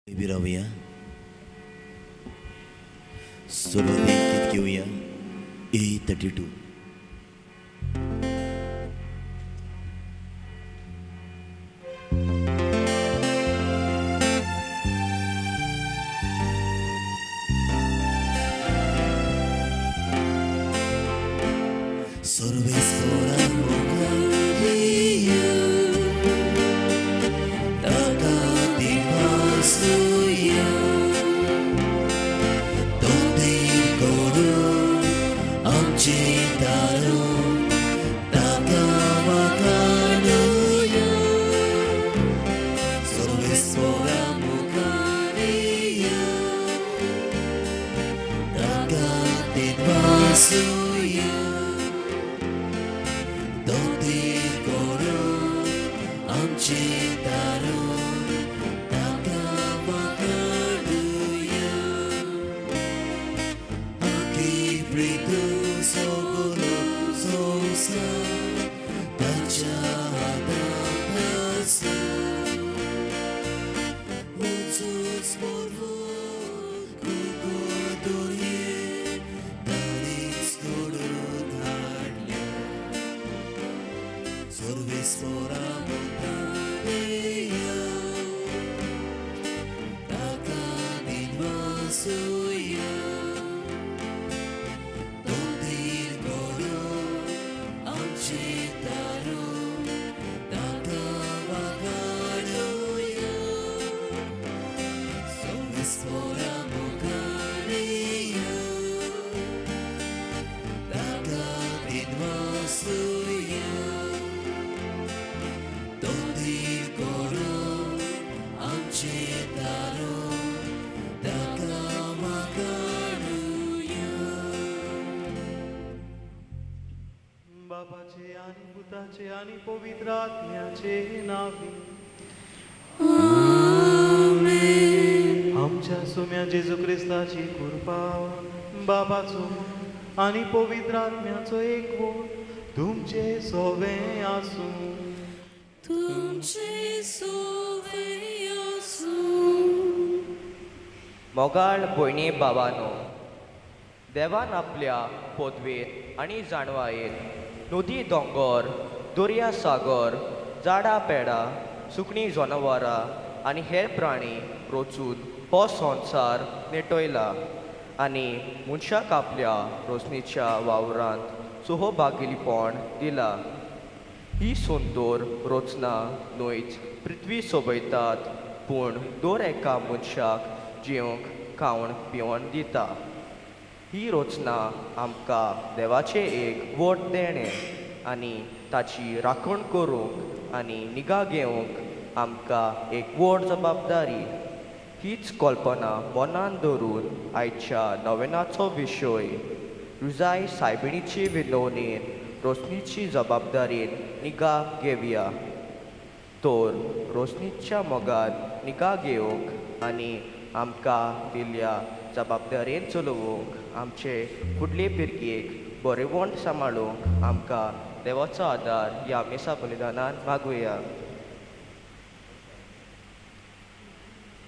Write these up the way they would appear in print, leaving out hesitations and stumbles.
रावया, सुरवातीक गीत घेवया A32. बापाचे आनी पुताचे आनी पवित्र आत्म्याचे नांवी. आमच्या सुम्या जेजू क्रिस्ताची कृपा, बाबाचो आनी पवित्र आत्म्याचो एकवट तुमचे सोवे आसूं. तुमचे सोवे आसूं. मोगाळ भयणी बाबानो, देवान आपल्या पदवेन आनी जाणवायेन नदी दोंगर, दर्या सागर, झाडां पेडां, सुकणीं जनावरां आनी हेर प्राणी रचून हो संवसार नेटयला आनी मनशाक आपल्या रोसणीच्या वावरांत सहभागीपण दिला. ही सुंदर रचना न्हयच पृथ्वी सोबयतात, पूण दर एका मनशाक जिवंक खावन पिवन दिता. ही रचना आमकां देवाचें एक व्हड देणें आनी ताची राखण करूंक आनी निगा घेवंक आमकां एक व्हड जबाबदारी. हीच कल्पना मनान धरून आयच्या नवेनाचो विशय रुजाय सायबिणीची विनवणेन रोसणीची जबाबदारीन निगा घेवया. तर रोसणीच्या मोगान निगा घेवंक आनी आमकां दिल्ल्या जबाबदारेन चलोवंक आमचे फुडले पिळगेक बरेवण सांबाळूंक आमकां देवाचो आदार ह्या मिसा बलिदानान मागुया.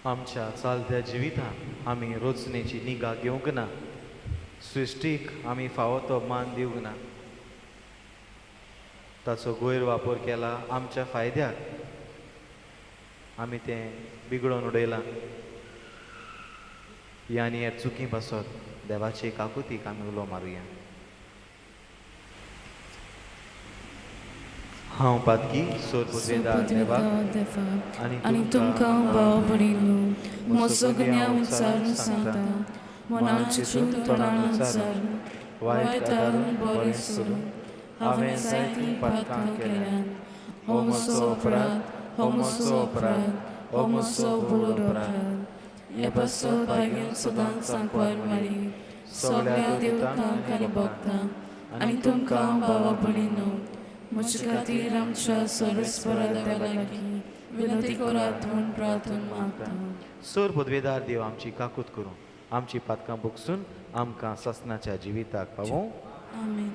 आमच्या चालत्या जिवितांत आमी रचनेची निगा घेवंक ना, सृश्टीक आमी फावो तो मान दिवंक ना, ताचो गैरवापर केला आमच्या फायद्याक, आमी तें बिगडोवन उडयलां. ही आनी ह्या चुकी पासत देवाचे काकुतीक आमी उलो मारुया. हांव पातकी सोरपुदेदार देवाक आनी तुमकां भाव भयणींनो म्हजो गुन्यांव उच्चारून सांगता, मनान चिंतून तोंडान उच्चारून वायट धारून बरें सोडून हांवें जायतीं पातकां केल्यात. हो म्हजो अपराध, हो म्हजो अपराध, हो म्हजो व्हड अपराध. हे पासत भाग्यान सदांच सांकवार मारी सगळ्या देवतांक आनी भक्तांक आनी तुमकां भावा भयणींनो म्हजे खातीर आमच्या सर्वेस्परा देवा लागीं विनंती करात म्हूण प्रार्थना मागता. सोर पदवेदार देव आमची काकूत करूं, आमची पातकां भोगसून आमकां ससनाच्या जिविताक पावोवं. आमेन.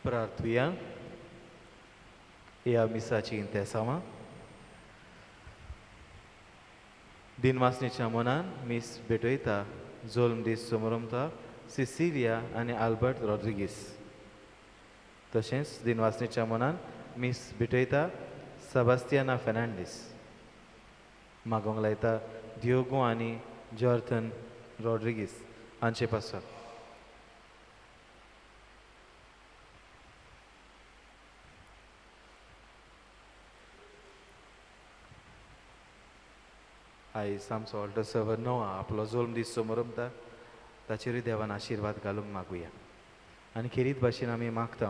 प्रार्थुया. ह्या मिसाची इंतेसांवां दिनवासनेच्या मनान मीस भेटयता जोल्म दीस समरमता सिसिलिया आनी आल्बर्ट रॉड्रिगीस. तशेंच दिनवासनेच्या मनान मीस भेटयता सेबास्तियाना फेर्नांडीस. मागोंक लायता दियोगो आनी जॉर्थन रॉड्रिगीस हांचे पासत. आयज आमचो ऑल्टर सर्वर नोआ आपलो जोल्म दीस समरमता ताचेरूय देवान आशिर्वाद घालूंक मागुया. आनी खेरीत भाशेन आमी मागता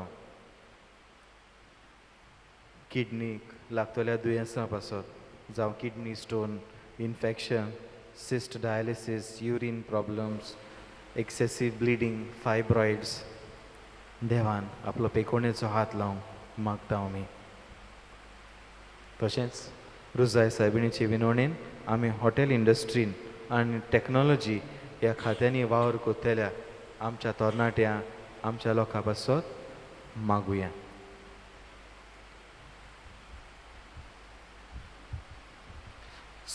किडनीक लागतल्या दुयेंसां पासत, जावं kidney stone, infection, cyst dialysis, urine problems, excessive bleeding, fibroids, देवान आपलो पेकोणेचो हात लावंक मागता आमी. तशेंच रुजाय सायबिणीचे विनवणेन आमी हॉटेल इंडस्ट्रीन आनी टॅक्नोलॉजी ह्या खात्यांनी वावर करतल्या आमच्या तरणाट्या आमच्या लोकां पासत मागुया.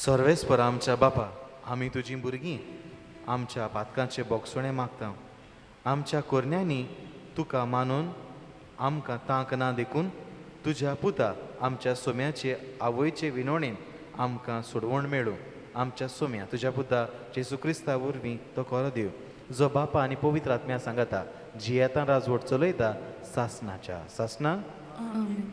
सर्वेस्पर आमच्या बापा, आमी तुजीं भुरगीं आमच्या पातकांचे बोगसुणें मागता. आमच्या कोरण्यांनी तुका मानून आमकां तांक ना देखून तुज्या पुता आमच्या सोम्याचे आवयचे विनवणेन आमकां सोडवण मेळूं. आमच्या सोम्या तुज्या पुता जेजू क्रिस्ता वरवीं तो कोरो दिव, जो बापा आनी पवित्र आत्म्या सांगता जियेतां राजवट चलयता सासनाच्या सासना. आमेन.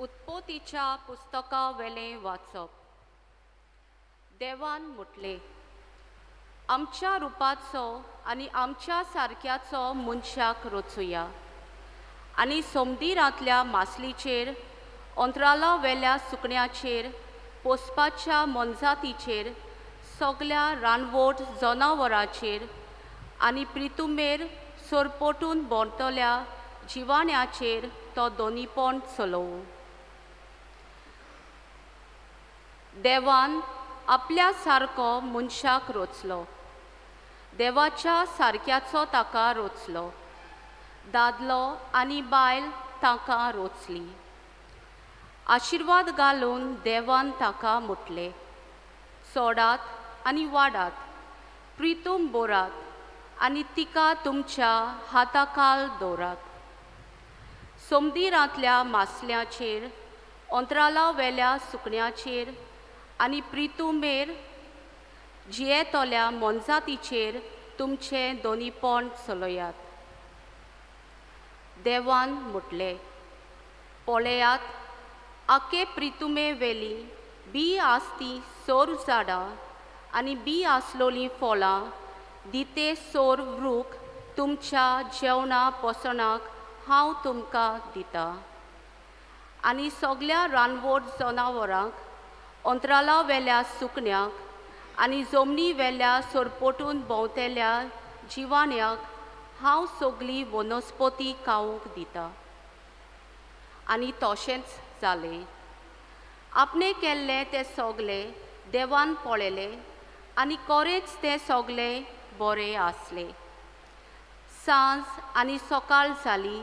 उत्पत्तीच्या पुस्तका वेलें वाचप. देवान म्हटलें, आमच्या रुपाचो आनी आमच्या सारक्याचो मनशाक रचुया आनी सोमदिरांतल्या मासलीचेर, अंतराला वेल्या सुकण्याचेर, पोसपाच्या मोनजातीचेर, सगल्या रानवट जनावरांचेर आनी प्रितुमेर सोरपोटून भोंवतल्या जिवाण्याचेर तो दोनीपण चलोवं. देवान आपल्या सारको मनशाक रचलो, देवाच्या सारक्याचो ताका रचलो, दादलो आनी बायल ताका रचली. आशिर्वाद घालून देवान ताका म्हटलें, सोडात आनी वाडात, प्रितूम बोरात आनी तिका तुमच्या हाताखाल दवरात. सोमदिरांतल्या मासल्याचेर, अंतराला वेल्या सुकण्याचेर आनी प्रितुमेर जियेतल्या मोनजातीचेर तुमचें दोनीपण चलयात. देवान म्हटलें, पळयात, आके प्रितुमे वेली बी आसती सोर झाडां आनी बी आसलोलीं फळां दिते सोर वृख तुमच्या जेवणा पोसणाक हांव तुमकां दितां. आनी सगल्या रानवट जनावरांक, अंतराला वेल्या सुकण्याक आनी जमनी वेल्या सोरपोटून भोंवतल्या जिवाण्याक हांव सगली वनस्पती खावंक दितां. आनी तशेंच जालें. आपणें केल्लें तें सगलें देवान पळयलें आनी कोरेंच तें सगलें बरें आसलें. सांज आनी सकाळ जाली,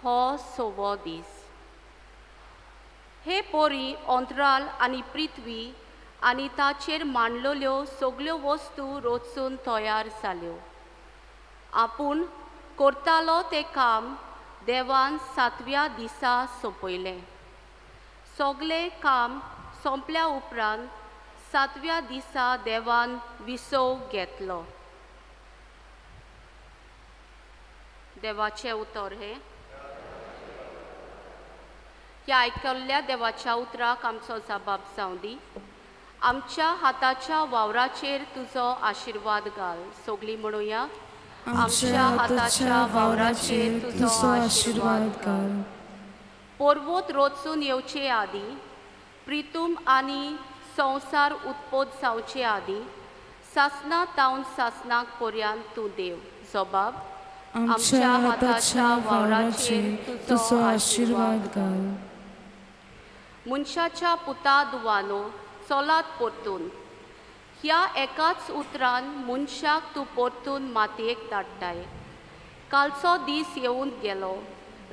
हो सवो दीस. हे पोरी अंतराल आनी पृथ्वी आनी ताचेर मांडलेल्यो सगल्यो वस्तू रचून तयार जाल्यो. आपूण करतालो तें काम देवान सातव्या दिसा सोंपयलें. सगलें काम सोंपल्या उपरांत सातव्या दिसा देवान विसव घेतलो. देवाचें उतर हें. ह्या आयकल्ल्या देवाच्या उतराक आमचो जबाब जावं दी. आमच्या हाताच्या वावराचेर तुजो आशिर्वाद घाल. सगळीं म्हणुया, आमच्या हाताच्या वावराचेर तुजो आशिर्वाद घाल. पर्वत रचून येवचे आदीं, प्रितूम आनी संवसार उत्पत जावचे आदीं, सासना तावन सासनाक पर्यंत तूं देव. जबाब, आमच्या हाताच्या वावराचेर तुजो आशिर्वाद घाल. मनशाच्या पुता दुवानो चलात परतून. ह्या एकाच उतरान मनशाक तूं परतून मातयेक धाडटाय. कालचो दीस येवन गेलो,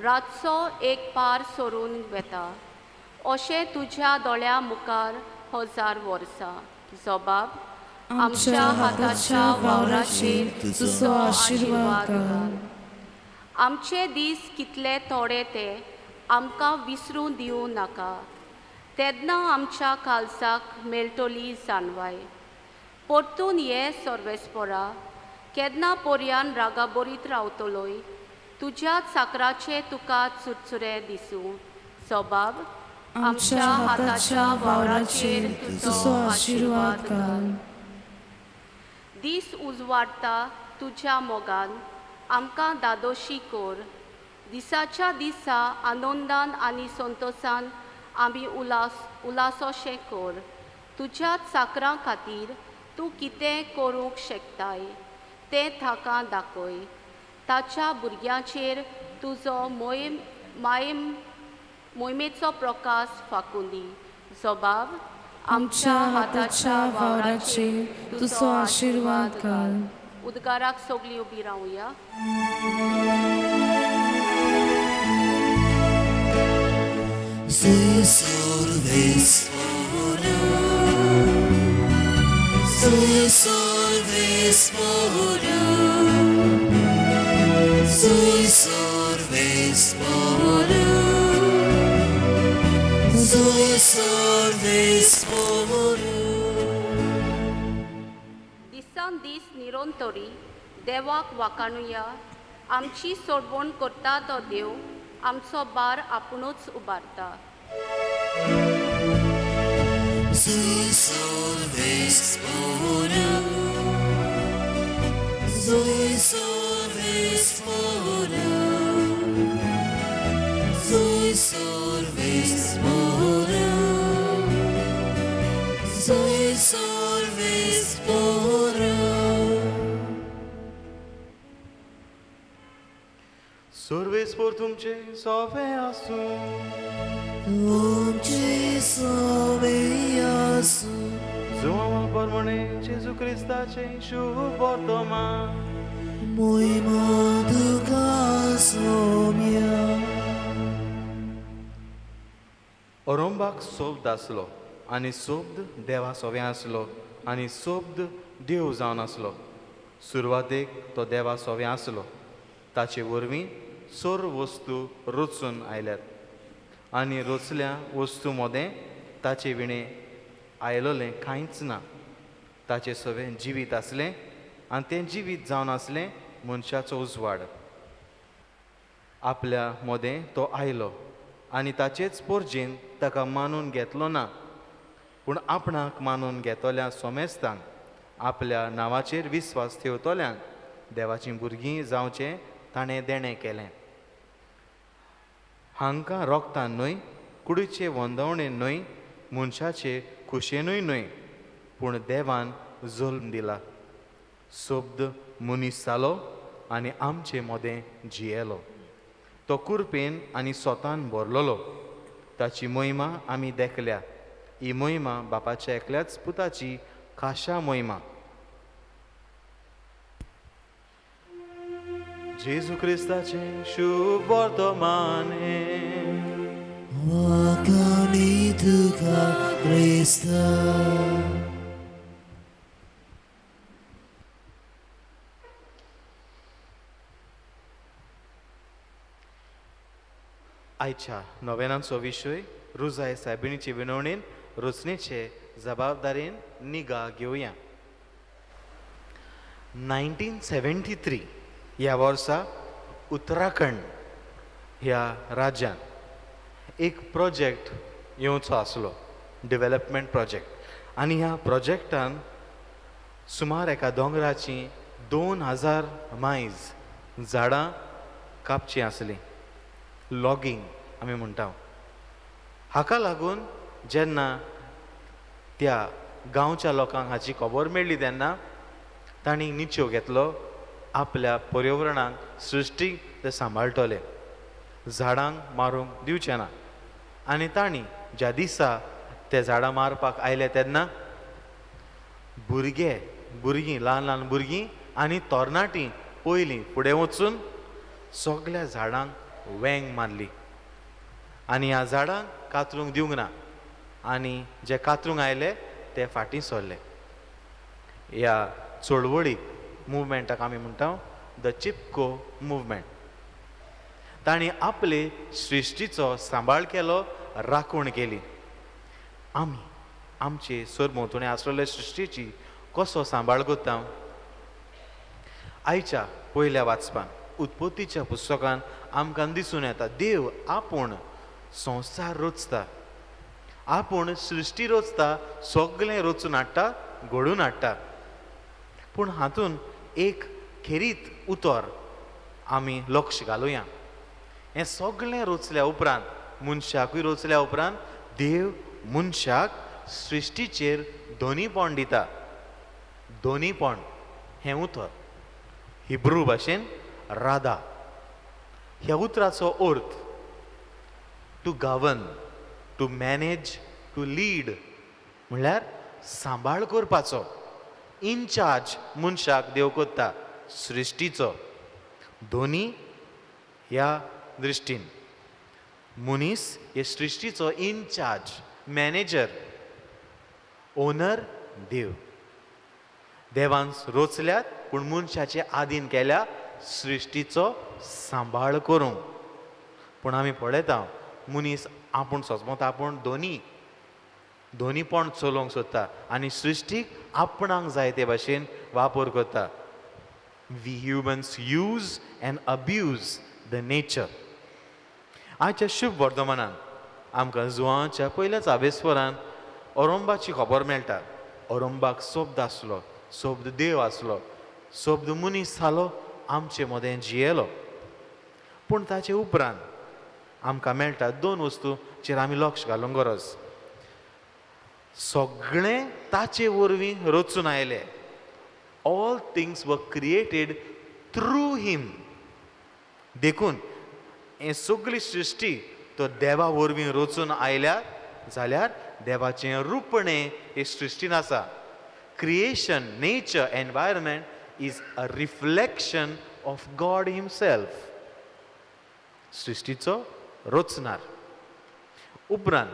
रातचो एक पार सरून वेता, अशें तुज्या दोळ्या मुखार 1000 वर्सां. जबाब, आमच्या हाताच्या वावराचेर तुजो आशिर्वाद घाल. आमचे दीस कितले थोडे ते आमकां विसरूं दिवं नाका, तेन्ना आमच्या कालसाक मेळटली जाणवाय. परतून ये सर्वेस्पोरा, केन्ना पर्यान रागाबरीत रावतलोय, तुज्या चाकराचे तुका चुरचुरे दिसूं. जबाब, आमच्या हाताच्या वावराचेर तुजो आशिर्वाद घाल. दीस उजवाडटा तुज्या मोगान, आमकां दादोशी कर. दिसाच्या दिसा आनंदान आनी संतोसान आमी उलासोशें कर. तुज्या चाकरां खातीर तूं कितें करूंक शकताय तें ताका दाखय. ताच्या भुरग्यांचेर तुजो मोहिमेचो प्रकाश फाकूं दी. जबाब, आमच्या हाताच्या वावराचेर तुजो आशिर्वाद घाल. उद्गाराक सगळीं उबी रावया. दिसान दीस निरंतरी देवाक वाकाणुया. आमची सोडवण करता तो देव, आमचो बार आपुणूच उबारता. सर्वेस्पोर तुमचे सोवे आसूं. तुमचे सोवे आसूं. जुवां परमणे जेजू क्रिस्ताचे शुभ वर्तमान. मोहिमा तुका सोम्या. अरंबाक शब्द आसलो आनी शब्द देवा सोवे आसलो आनी शब्द देव जावन आसलो. सुरवातेक तो देवा सोवे आसलो. ताचे वरवीं सर्व वस्तू रचून आयल्यात आनी रचल्या वस्तू मदें ताचे विणें आयलोलें कांयच ना. ताचे सवें जिवीत आसलें आनी तें जिवीत जावन आसलें मनशाचो उजवाड. आपल्या मदें तो आयलो आनी ताचेच पोरजेन ताका मानून घेतलो ना, पूण आपणाक मानून घेतल्या सोमेस्तांक, आपल्या नांवाचेर विस्वास ठेवतल्यांक देवाचीं भुरगीं जावचें ताणें देणें केलें. हांकां रोगतान न्हय, कुडीचे वंदवणेन न्हय, मनशाचे खुशेनूय न्हय, पूण देवान जल्म दिला. शब्द मनीस जालो आनी आमचे मदें जियेलो. तो कुरपेन आनी सोतान भरलेलो. ताची मोहिमा आमी देखल्या. ही मोहिमा बापाच्या एकल्याच पुताची खाशा मोहिमा. जेजू क्रिस्ताचें शुभ वर्तमान. वाकाणी तुका क्रिस्ता. आयच्या नोवेनांचो विशय रुजाय सायबिणीचे विनवणेन रचनेचे जबाबदारेन निगा घेवया. 1973 ह्या वर्सा उत्तराखंड ह्या राज्यांत एक प्रोजेक्ट येवचो आसलो, डेवलपमेंट प्रोजेक्ट. आनी ह्या प्रोजेक्टान सुमार एका दोंगराची 2000 मायज झाडां कापचीं आसलीं, लॉगींग आमी म्हणटा. हाका लागून जेन्ना त्या गांवच्या लोकांक हाची खबर मेळ्ळी तेन्ना तांणी निश्चेव घेतलो आपल्या पर्यावरणाक, सृश्टीक ते सांबाळटले, झाडांक मारूंक दिवचें ना. आनी तांणी ज्या दिसा ते झाडां मारपाक आयले तेन्ना भुरगे, भुरगीं, ल्हान ल्हान भुरगीं आनी तरणाटीं पयलीं फुडें वचून सगल्या झाडांक वेंग मारली आनी ह्या झाडांक कातरूंक दिवंक ना. आनी जे कातरूंक आयले ते फाटीं सरले. ह्या चळवळीक, मुवमेंटाक आमी म्हणटा the Chipko movement. तांणी आपले सृश्टीचो सांबाळ केलो, राखण केली. आमी आमचे सरभोंवतणी आसलेले सृश्टीची कसो सांबाळ करता? आयच्या पयल्या वाचपान उत्पत्तीच्या पुस्तकान आमकां दिसून येता देव आपूण संवसार रचता, आपूण सृश्टी रचता, सगळें रचून हाडटा, घडून हाडटा. पूण हातून एक खेरीत उतर आमी लक्ष घालुया. हें सगळें रचल्या उपरांत, मनशाकूय रचल्या उपरांत देव मनशाक सृश्टीचेर दोनीपण दिता. दोनीपण हें उतर हिब्रू भाशेन राधा. ह्या उतराचो अर्थ to govern, to manage, to lead, म्हणल्यार सांबाळ करपाचो. इनचार्ज मनशाक देव करता सृश्टीचो. दोनी ह्या दृश्टीन मनीस हे सृश्टीचो इनचार्ज, मॅनेजर, ओनर देव. देवान रचल्यात पूण मनशाचे आदीन केल्या सृश्टीचो सांबाळ करूंक. पूण आमी पळयता मनीस आपूण सोजमत आपूण दोनी दोनीपण चलोवंक सोदता आनी सृश्टीक आपणाक जाय ते भाशेन वापर करता. We humans use and abuse the nature. आयच्या शुभ वर्धमानान आमकां जुवांच्या पयल्याच आवेस्वरान ओरंबाची खबर मेळटा. ओरंबाक शब्द आसलो, शब्द देव आसलो, शब्द मनीस जालो, आमचे मदें जियेलो. पूण ताचे उपरांत आमकां मेळटा दोन वस्तूचेर आमी लक्ष घालूंक गरज. सगळें ताचे वरवीं रचून आयलें. All things were created through him. देखून हें सगळी सृश्टी तो देवा वरवीं रचून आयल्या जाल्यार देवाचें रुपणें हे सृश्टीन आसा. Creation, nature, environment is a reflection of God himself. सृश्टीचो रचणार. उपरांत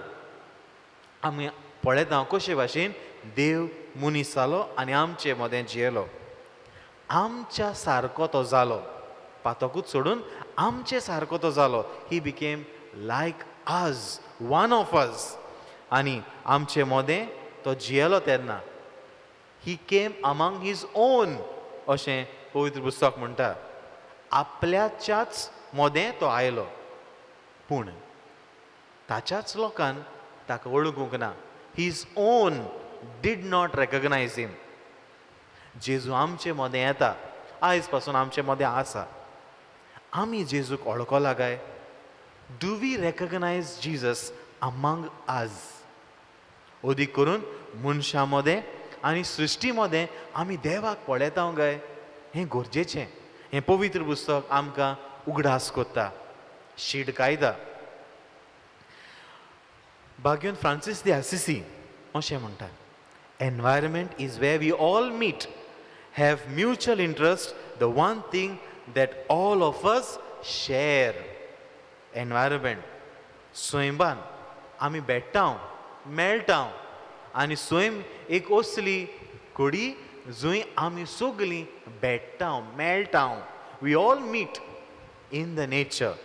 आमी पळयता कशे भाशेन देव मनीस जालो आनी आमचे मदें जियेलो. आमच्या सारको तो जालो, पातकूच सोडून आमचे सारको तो जालो. He became like us, one of us. आनी आमचे मदें तो जियेलो तेन्ना he came among his own अशें पवित्र पुस्तक म्हणटा. आपल्याच्याच मदें तो आयलो, पूण ताच्याच लोकान ताका वळखूंक ना. His own did not recognise him. जेजू आमचे मदें येता, आयज पासून आमचे मदें आसा. आमी जेजूक वळखला काय? Do we recognise Jesus among us? अदीक करून मनशां मदें आनी सृश्टी मदें आमी देवाक पळयता काय? हें गरजेचें. हें पवित्र पुस्तक आमकां उगडास करता, शिडकायता. बाग्योन फ्रांसीस दे आसिसी अशें म्हणटा, environment is where we all meet, have mutual interest, the one thing that all of us share. Environment, सैमान आमी भेट्टा, मेळटा आनी सैम एक असली कडी जंय आमी सगलीं भेट्टा, मेळटा. We all meet in the nature.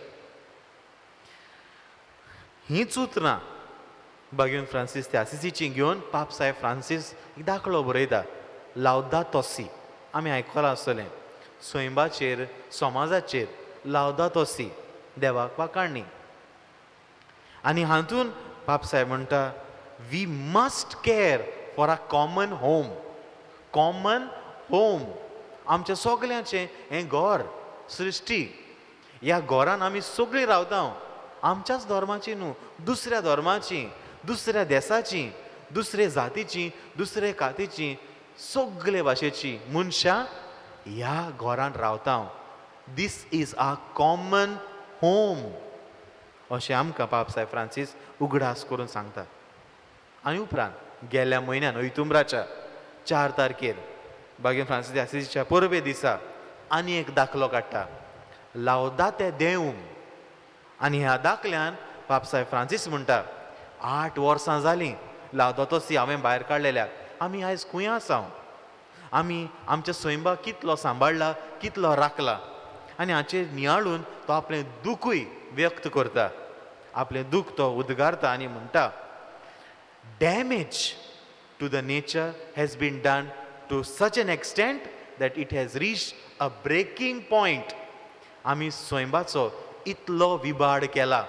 हींच उतरां बागेवन फ्रांसीस ते आसिसीची घेवन पाप साहेब फ्रांसीस एक दाखलो बरयता, लावदा तोसी. आमी आयकलां आसतलें सैमाचेर, समाजाचेर लावदा तोसी, देवाक वाखाणणी. आनी हातून बापसाहेब म्हणटा we must care for a common home. Common home आमच्या सगल्यांचें हें घर, सृश्टी. ह्या घरान आमी सगळीं रावता, आमच्याच धर्माची न्हू, दुसऱ्या धर्माची, दुसऱ्या देसाची, दुसरे जातीची, दुसरे कातीची, सगळे भाशेची मनशां ह्या घरान रावता. This is a common home अशें आमकां बापसाहेब फ्रांसीस उगडास करून सांगता. आनी उपरांत गेल्या म्हयन्यान ओयतुंब्राच्या 4 तारखेर बागेन फ्रांसीस आसिसीच्या परबे दिसा आनी एक दाखलो काडटा, लावदाते देवूम. आनी ह्या दाखल्यान बापसाहेब फ्रांसीस म्हणटा 8 वर्सां जालीं लावदातो सी हांवें भायर काडलेल्याक, आमी आयज खंय आसा, आमी आमच्या सैमाक कितलो सांबाळ्ळा, कितलो राखला. आनी हाचेर नियाळून तो आपलें दुखूय व्यक्त करता, आपलें दूख तो उद्गारता आनी म्हणटा damage to the nature has been done to such an extent that it has reached a breaking point. आमी सैमाचो इतलो विबाड केला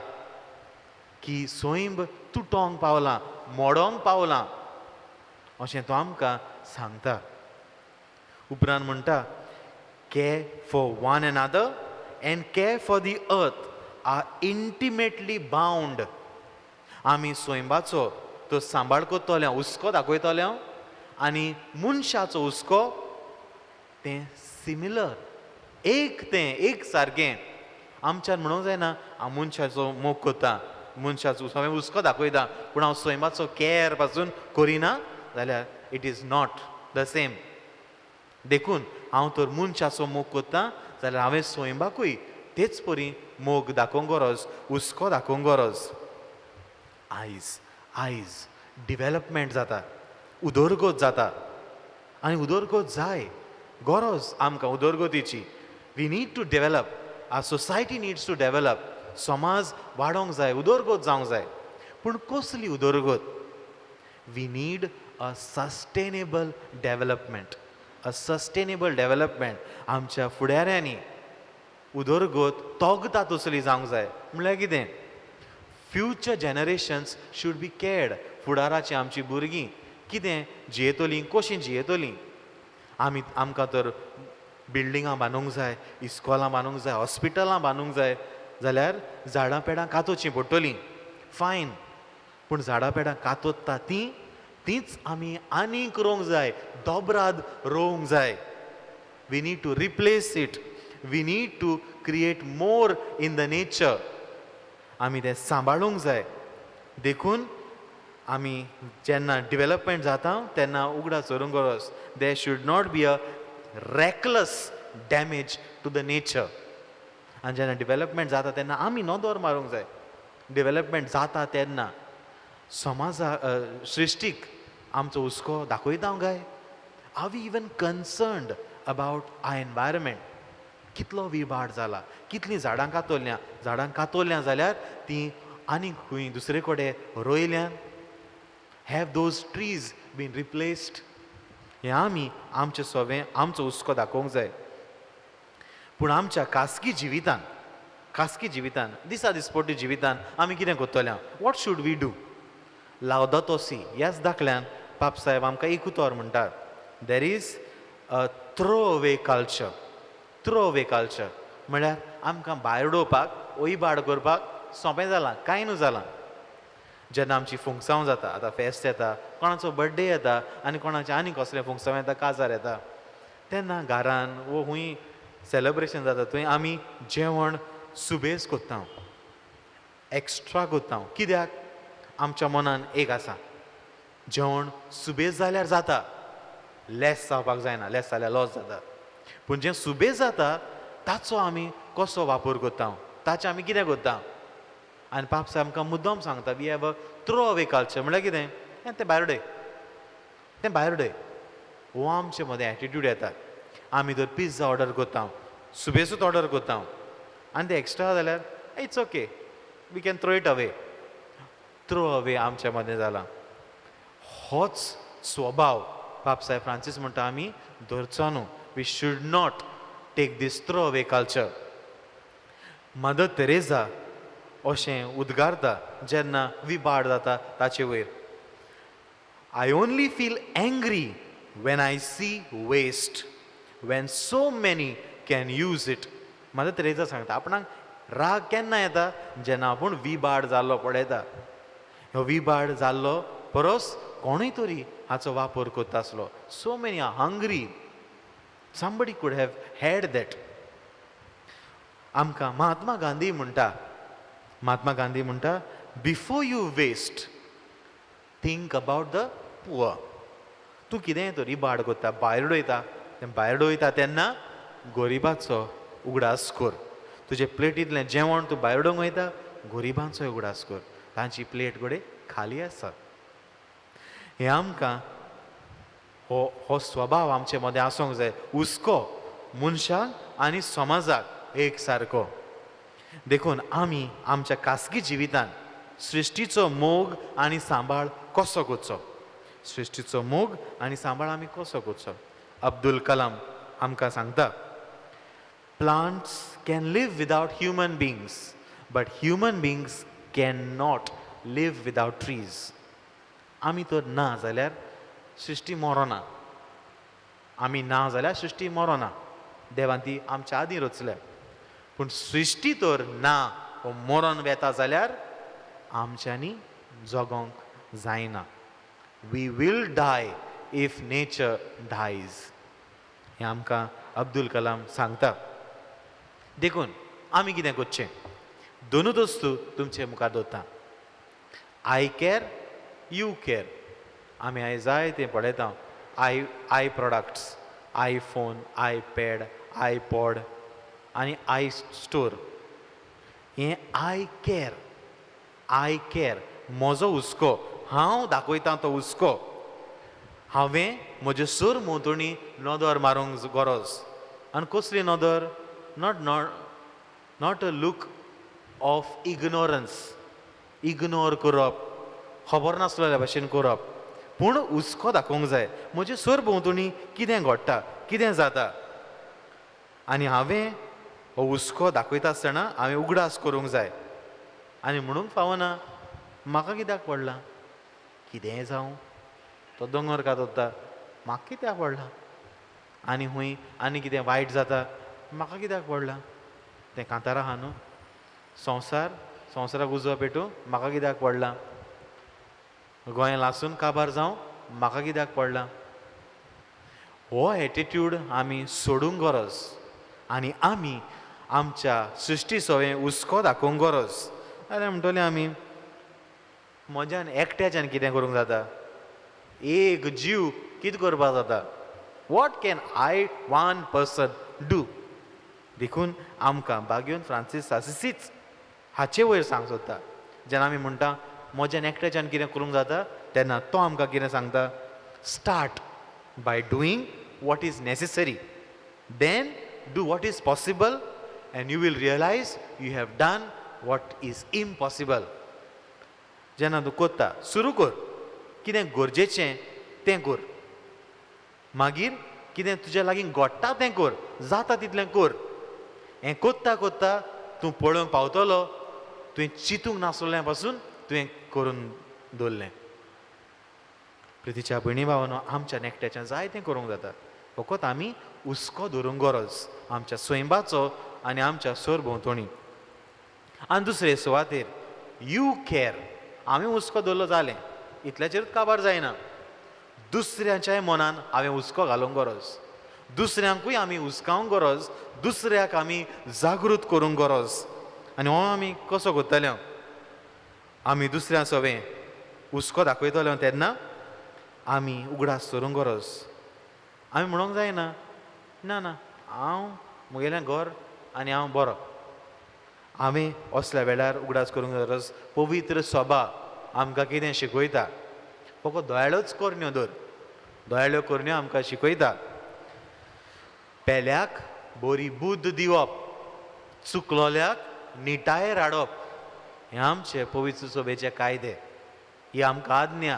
की सैम तुटोंक पावलां, मोडोंक पावलां अशें तो आमकां सांगता. उपरांत म्हणटा care for one another and care for the earth are intimately bound. आमी सैमाचो तो सांबाळ करतले, हुस्को दाखयतले आनी मनशाचो हुस्को तें सिमिलर, एक तें एक सारकें. आमच्यान म्हणूंक जायना हांव मनशाचो मोग करता, मनशाचो हांवें हुस्को दाखयता, पूण हांव सैमाचो कॅर पासून करिना जाल्यार it is not the same. देखून हांव तर मनशाचो मोग करता जाल्यार हांवें सैमाकूय तेच परी मोग दाखोवंक गरज, हुस्को दाखोवंक गरज. आयज आयज डिवेलपमेंट जाता, उदरगत जाता आनी उदरगत जाय, गरज आमकां उदरगतीची. We need to develop, our society needs to develop. समाज वाडोवंक जाय, उदरगत जावंक जाय, पूण कसली उदरगत? We need a sustainable development, a sustainable development. आमच्या फुडाऱ्यांनी उदरगत तोगता तसली जावंक जाय. म्हणल्यार कितें? Future generations should be cared. फुडाराची आमची भुरगीं कितें जियेतलीं, कशीं जियेतलीं? आमी आमकां तर बिल्डिंगां बांदूंक जाय, इस्कॉलां बांदूंक जाय, हॉस्पिटलां बांदूंक जाय, जाल्यार झाडां पेडां कातोवचीं पडटलीं, फायन. पूण झाडां पेडां कातोता तीं तींच आमी आनीक रोवंक जाय, दोबराद रोवंक जाय. We need to replace it, we need to create more in the nature. आमी तें सांबाळूंक जाय. देखून आमी जेन्ना डिवेलपमेंट जाता तेन्ना उगडास दवरूंक गरज, there should not be a reckless damage to the nature. आनी जेन्ना डिवेलपमेंट जाता तेन्ना आमी नदर मारूंक जाय. डिवेलपमेंट जाता तेन्ना समाजा सृश्टीक आमचो हुस्को दाखयता काय? Are we even concerned about our environment? कितलो विबाड जाला, कितलीं झाडां कातोल्यां, झाडां कातोल्यां जाल्यार तीं आनीक खंय दुसरे कडेन रोयल्यां? Have those trees been replaced? हें आमी आमचें सवें आमचो हुस्को दाखोवंक जाय. पूण आमच्या खासगी जिवितान, खासगी जिवितान, दिसा दिसपट्टी जिवितान आमी कितें करतले? What should we do? Laudato Si ह्याच दाखल्यान बापसाहेब आमकां एक उतर म्हणटात, there is a throw away culture. Throw away culture म्हळ्यार आमकां भायर उडोवपाक, वयबाड करपाक सोंपें जालां, कांय न्हू जालां. जेन्ना आमची फुंगसांव जाता, आतां फेस्त येता, कोणाचो बड्डे येता आनी कोणाचें आनी कसलें फुंगसांव येता, काजार येता, तेन्ना घरान वो खूंय सेलेब्रेशन जाता थंय आमी जेवण सुबेज कोत्ता, एक्स्ट्रा कोत्ता. कित्याक? आमच्या मनान एक आसा, जेवण सुबेज जाल्यार जाता, लेस जावपाक जायना, लेस जाल्यार लॉस जाता. पूण जें सुबेज जाता ताचो आमी कसो वापर करता, ताचें आमी कितें करता? आनी पापसाहेब आमकां मुद्दम सांगता, we have a throw away culture. म्हणल्यार कितें? तें भायर उडय, तें भायर उडय. हो आमचे मदें एटिट्यूड येता. आमी जर पिझ्झा ऑर्डर करता, सुबेजूच ऑर्डर करता आनी तें एक्स्ट्रा जाल्यार it's okay, we can throw it away. Throw away आमच्या मदें जाला. होच स्वभाव बापसाहेब फ्रांसीस म्हणटा आमी धरचो न्हू. We should not take this throw away culture. Mother Teresa अशें उद्गारता जेन्ना विबाड जाता ताचे वयर. I only feel angry when I see waste, when so many can use it. Mother Teresa सांगता आपणाक राग केन्ना येता जेन्ना आपूण विबाड जाल्लो पळयता. ह्यो विबाड जाल्लो परस कोणूय तरी हाचो वापर करता आसलो. So many are hungry, somebody could have had that. आमकां महात्मा गांधी म्हणटा, महात्मा गांधी म्हणटा, before you waste think about the poor. तूं कितेंय तरी इबाड करता, भायर उडयता, तें भायर उडयता तेन्ना गरिबाचो उगडास कर. तुजे प्लेटींतलें जेवण तूं भायर उडोवंक वयता, गरिबांचो उगडास कर, तांची प्लेट घडये खाली आसा. हें आमकां हो स्वभाव आमचे मदें आसूंक जाय, हुस्को मनशाक आनी समाजाक एक सारको. देखून आमी आमच्या खासगी जिवितान सृश्टीचो मोग आनी सांबाळ कसो करचो, सृश्टीचो मोग आनी सांबाळ आमी कसो करचो. अब्दुल कलाम आमकां सांगता, plants can live without human beings, but human beings can not live without trees. आमी तर ना जाल्यार सृश्टी मरोना, आमी ना जाल्यार सृश्टी मरोना, देवान ती आमच्या आदीं रचल्या. पूण सृश्टी तर ना वो मरोन वेता जाल्यार आमच्यांनी जगोंक जायना. We will die if nature dies, हें आमकां अब्दुल कलाम सांगता. देखून आमी कितें करचें, दोनूच वस्तू तुमचे मुखार दवरता, I care, you care. आमी आयज जाय तें पळयता, I products, iPhone, iPad, iPod आनी I store. हें I care, I care म्हजो हुस्को, हांव दाखयतां तो हुस्को. हांवें म्हजे सर भोंवतणी नदर मारूंक गरज. आनी कसली नदर? Not not a look of ignorance, ignore करप, खबर नासलेल्या भशेन करप, पूण हुस्को दाखोवंक जाय म्हजे सर भोंवतणी कितें घडटा, कितें जाता. आनी हांवें हो हुस्को दाखयता आसतना हांवें उगडास करूंक जाय आनी म्हणूंक फावना म्हाका कित्याक पडलां, कितेंय जावं, तो दोंगर कातरता म्हाका कित्याक पडलां, आनी खंय आनी कितें वायट जाता म्हाका कित्याक पडलां, तें कांतारा आहा न्हू, संवसार संवसाराक उजो पेटूं म्हाका कित्याक पडलां, गोंय लासून काबार जावं म्हाका कित्याक पडलां. हो एटिट्यूड आमी सोडूंक गरज आनी आमी आमच्या सृश्टी सवें हुस्को दाखोवंक गरज. जाल्यार म्हणटले आमी म्हज्यान एकट्याच्यान कितें करूंक जाता, एक जीव कितें करपाक जाता, what can I one person do. देखून आमकां बाग्योन फ्रांसीस आसिसीच हाचे वयर सांग सोदता. जेन्ना आमी म्हणटा म्हज्यान एकट्याच्यान कितें करूंक जाता, तेन्ना तो आमकां कितें सांगता, start by doing what is necessary, then do what is possible and you will realise you have done what is impossible. जेन्ना तूं करता सुरू कर, कितें गरजेचें तें कर, मागीर कितें तुज्या लागीं घडटा तें कर, जाता तितलें कर. हें करता करता तूं पळोवंक पावतलो तुवें चिंतूंक नासलें पासून तुवें करून दवरलें. प्रितीच्या भयणी भावानो, आमच्या एकट्याच्यान जाय तें करूंक जाता, फकत आमी हुस्को धरूंक गरज आमच्या स्वयंबाचो आनी आमच्या सरभोंवतणी. आनी दुसरे सुवातेर you care, आमी हुस्को दवरलो जालें, इतल्याचेरूच काबार जायना, दुसऱ्याच्याय मनान हांवें हुस्को घालूंक गरज, दुसऱ्यांकूय आमी हुस्कावंक गरज, दुसऱ्याक आमी जागृत करूंक गरज. आनी हो आमी कसो करतले, आमी दुसऱ्या सवें हुस्को दाखयतले तेन्ना आमी उगडास धरूंक गरज. आमी म्हणूंक जायना ना ना हांव म्हगेलें घर आनी हांव बरो. हांवें असल्या वेळार उगडास करूंक गरज पवित्र सभा आमकां कितें शिकयता, फकत दोयाळ्योच करण्यो धर, दोयाळ्यो करण्यो आमकां शिकयता पेल्याक बरी बुद्द दिवप, चुकलोल्याक निटायेर हाडप, हें आमचे पवित्र सभेचे कायदे, ही आमकां आज्ञा.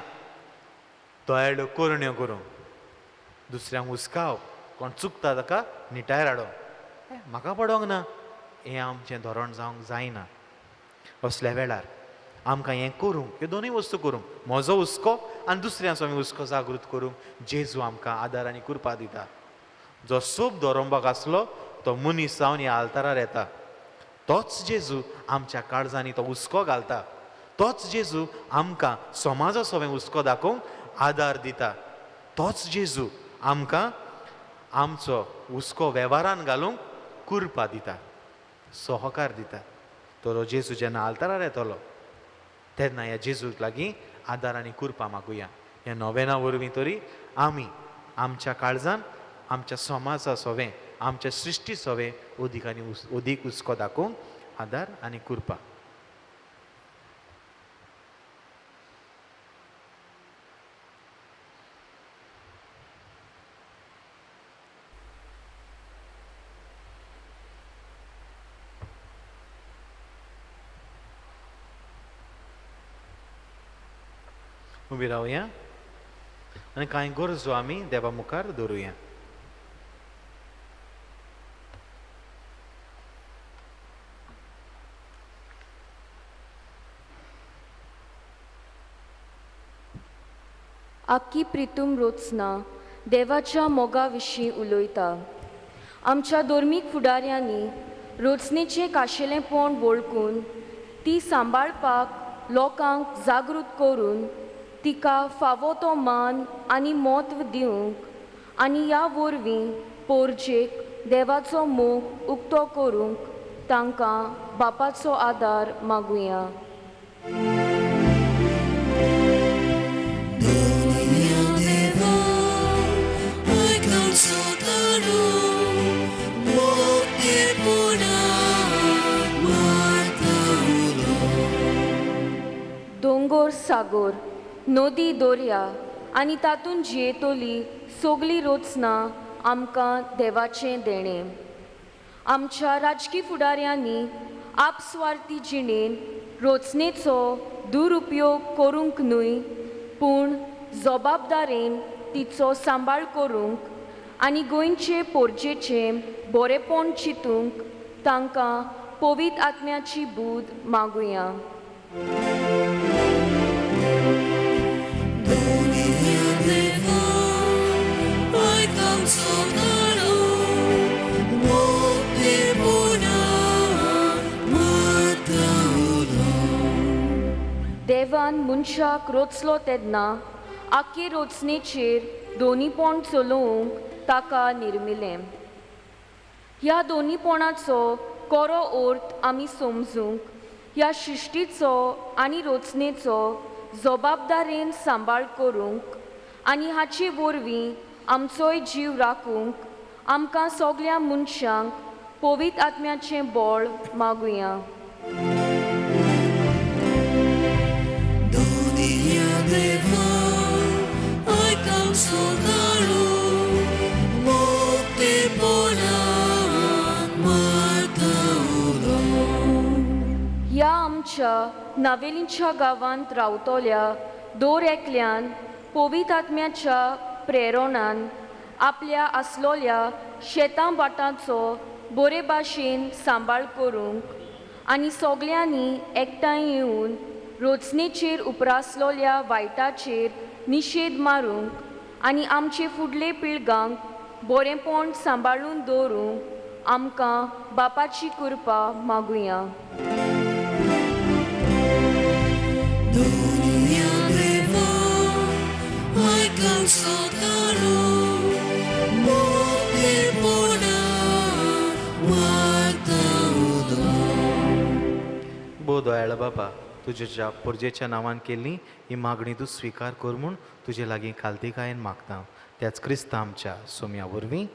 दोयाळ्यो करण्यो करूंक, दुसऱ्यांक हुस्कावप, कोण चुकता ताका निटायेर हाडप, म्हाका पडोंक ना, हें आमचें धोरण जावंक जायना. असल्या वेळार आमकां हें करूंक, ह्यो दोनूय वस्तू करूंक, म्हजो हुस्को आनी दुसऱ्यांचो आमी हुस्को जागृत करूंक जेजू आमकां आदार आनी कृपा दिता. जो सोब दोरोंबाक आसलो तो मनीस जावन ह्या आल्तारार येता. तोच जेजू आमच्या काळजांनी तो हुस्को घालता. तोच जेजू आमकां समाजा सवें हुस्को दाखोवंक आदार दिता. तोच जेजू आमकां आमचो हुस्को वेव्हारान घालूंक कृपा दिता, सहकार दिता. तर जेजू जेन्ना आल्तारार येतलो तेन्ना ह्या जेजूक लागीं आदार आनी कृपा मागुया. ह्या नोवेना वरवीं तरी आमी आमच्या काळजान आमच्या समाजा सवें, आमच्या सृश्टी सवें अदीक आनी अदीक हुस्को दाखोवंक आदार आनी कृपा. उबी रावया आनी कांय गरजो आमी देवा मुखार दवरुया. आक्की प्रितूम रोचना देवाच्या मोगा विशीं उलयता. आमच्या धर्मीक फुडाऱ्यांनी रोचनेचें काशेलेंपण वळखून ती सांबाळपाक लोकांक जागृत करून तिका फावो तो मान आनी म्हत्व दिवंक आनी ह्या वरवीं पोरजेक देवाचो मोग उक्तो करूंक तांकां बापाचो आदार मागुया. दोंगोर सागोर, नदी दर्या आनी तातूंत जियेतली सगळी रचना आमकां देवाचें देणें. आमच्या राजकी फुडाऱ्यांनी आपस्वार्थी जिणेन रचनेचो दुरुपयोग करूंक न्हय, पूण जबाबदारेन तिचो सांबाळ करूंक आनी गोंयचे पोरजेचें बरेंपण चिंतूंक तांकां पवित्र आत्म्याची बूद मागुया. देवान मनशाक रोचलो तेन्ना आख्खे रोचनेचेर दोनीपण चलोवंक ताका निर्मिलें. ह्या दोनीपणाचो कोरो अर्थ आमी समजूंक ह्या सृश्टीचो आनी रोचनेचो जबाबदारेन सांबाळ करूंक आनी हाचे वरवीं आमचोय जीव राखूंक आमकां सगळ्या मनशांक पवित्र आत्म्याचें बळ मागुया. ह्या आमच्या नावेलींच्या गांवांत रावतल्या दर एकल्यान पवित्र आत्म्याच्या प्रेरणान आपल्या आसलोल्या शेतां भाटांचो बरे भाशेन सांबाळ करूंक आनी सगल्यांनी एकठांय येवन रोचनेचेर उप्रासलोल्या वायटाचेर निशेध मारूंक आनी आमचे फुडले पिळगांक बरेंपण सांबाळून दवरूंक आमकां बापाची कृपा मागुया. भोव दयाळ बाबा, तुज्या पोरजेच्या नांवान केल्ली ही मागणी तूं स्विकार कर म्हूण तुजे लागीं खालतीकायेन मागता. त्याच क्रिस्ता आमच्या सोम्या वरवीं.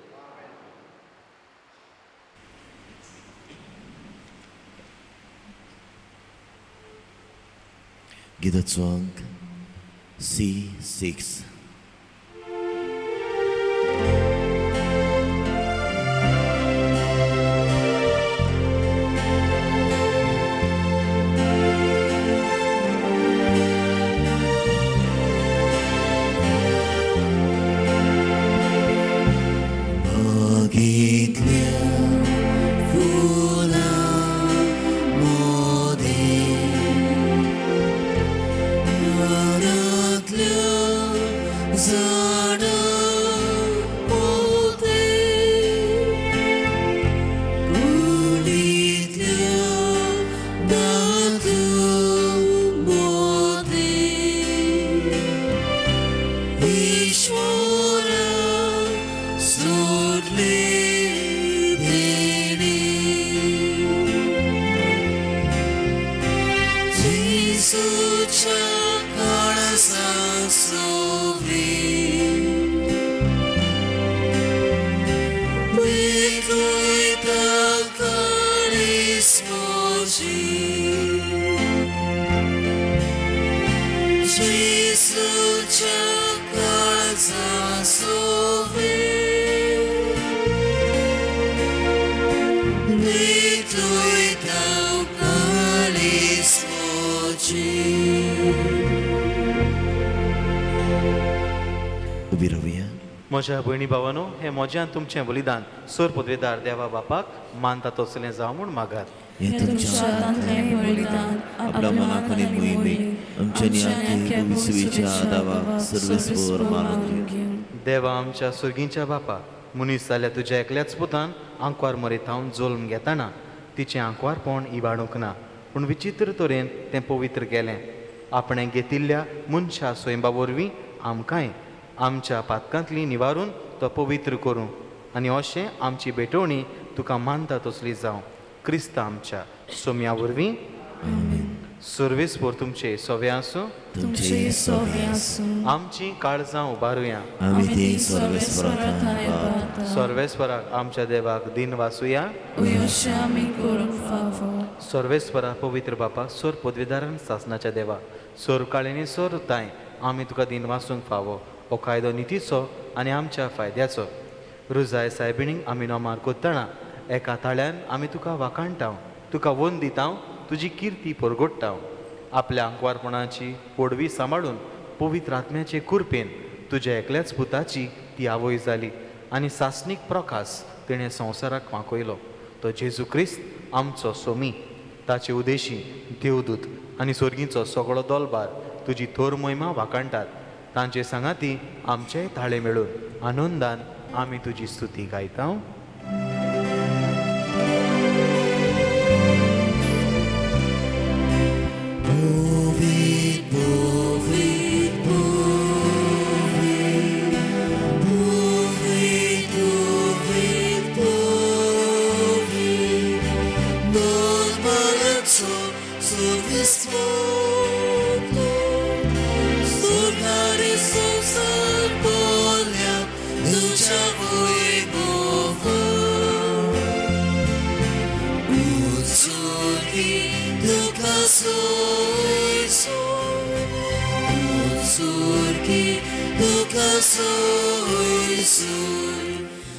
गिताचो अंक C6. बागेंतल्या फुलां मोदें जेसूच्या काळजा सोवी Betruita carismoji जेसूच्या काळजा सोवी Betruita carismoji. उबी रावया. म्हज्या भयणी भावानो, हें म्हजें आनी तुमचें बलिदान सोर पदवेदार देवा बापाक मानता तसलें जावं म्हूण मागात. हें तुमच्या हातांतलें बलिदान आपल्या मनाक आनी मोहिमेक आमच्या आख्या विसवेच्या दावाक सर्वेस्पर मानून घेवं. देवा आमच्या सुर्गींच्या बापा, मनीस जाल्यार तुज्या एकल्याच पुतान आंकवार मरीत हांव जल्म घेतना तिचें आंकवारपण इबाडूंक ना, पूण विचित्र तरेन तें पवित्र केलें. आपणें घेतिल्ल्या मनशा स्वयंबा वरवीं आमकांय आमच्या पातकांतली निवारून तो पवित्र करूं आनी अशें आमची भेटवणी तुका मानता तसली जावं, क्रिस्त आमच्या सोम्या वरवीं. सर्वेस्पर तुमचे सवे आसूं. तुमचे सोवे आसूं. आमची काळजां उबारुया. आमी ती सर्वेस्परा. सर्वेस्पराक आमच्या देवाक दिन वासुया. अशें आमी करूंक फावो. सर्वेस्परा, पवित्र बापा, सोर पदवीदारान सासनाच्या देवा, सोर काळेनी सोर ताय आमी तुका दिन वासूंक फावो. हो कायदो नितीचो आनी आमच्या फायद्याचो. रुजाय सायबिणींक आमी नोमार कोत्तना एका ताळ्यान आमी तुका वाखाणटाव, तुका वंद दिताव, तुजी किर्ती परगोडटाव. आपल्या आंकवारपणाची पोडवी सांबाळून पवित्र आत्म्याचे कुरपेन तुज्या एकल्याच पुताची ती आवय जाली आनी सासणीक प्रकास तिणें संवसाराक वांकयलो, तो जेजू क्रिस्त आमचो सोमी. ताचे उदेशी देवदूत आनी सोर्गींचो सगळो दोलबार तुजी थोर मोहिमा वाखाणटात. तांचे सांगाती आमचेय ताळे मेळून आनंदान आमी तुजी स्तुती गायता. Povit, povit, povit, povit, povit, povit, Normalco survisvotlo, surgare susar polja, duša vojgova. Utsurgi duka soisu, Utsurgi duka soisu,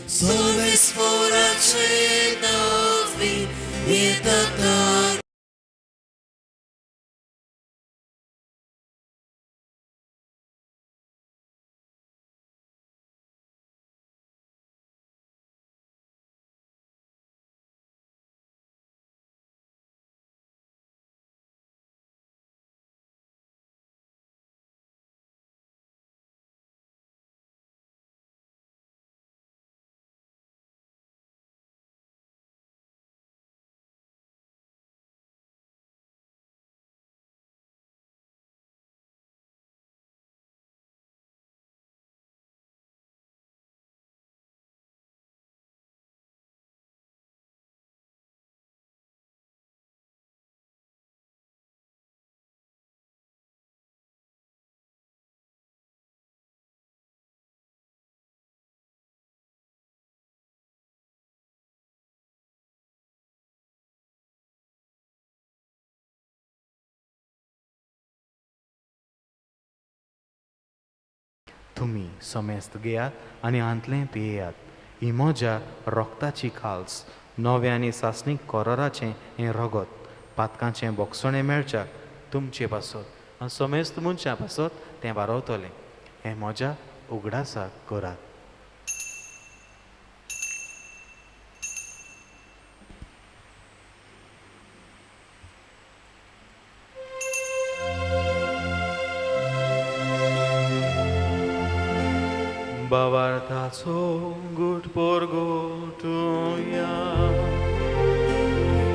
Soves poračenovi, je tatar. तुमी समेस्त घेयात आनी हांतलें पियेयात. ही म्हज्या रोगताची खाल्स, नवें आनी सासणीक कोरोराचें हें रगत पातकांचें बोगसणें मेळच्याक तुमचे पासत आनी समेस्त मनशां पासत तें वारवतलें. हें म्हज्या उगडासाक करात. बावार्थाचो गुट पोरगोटुया.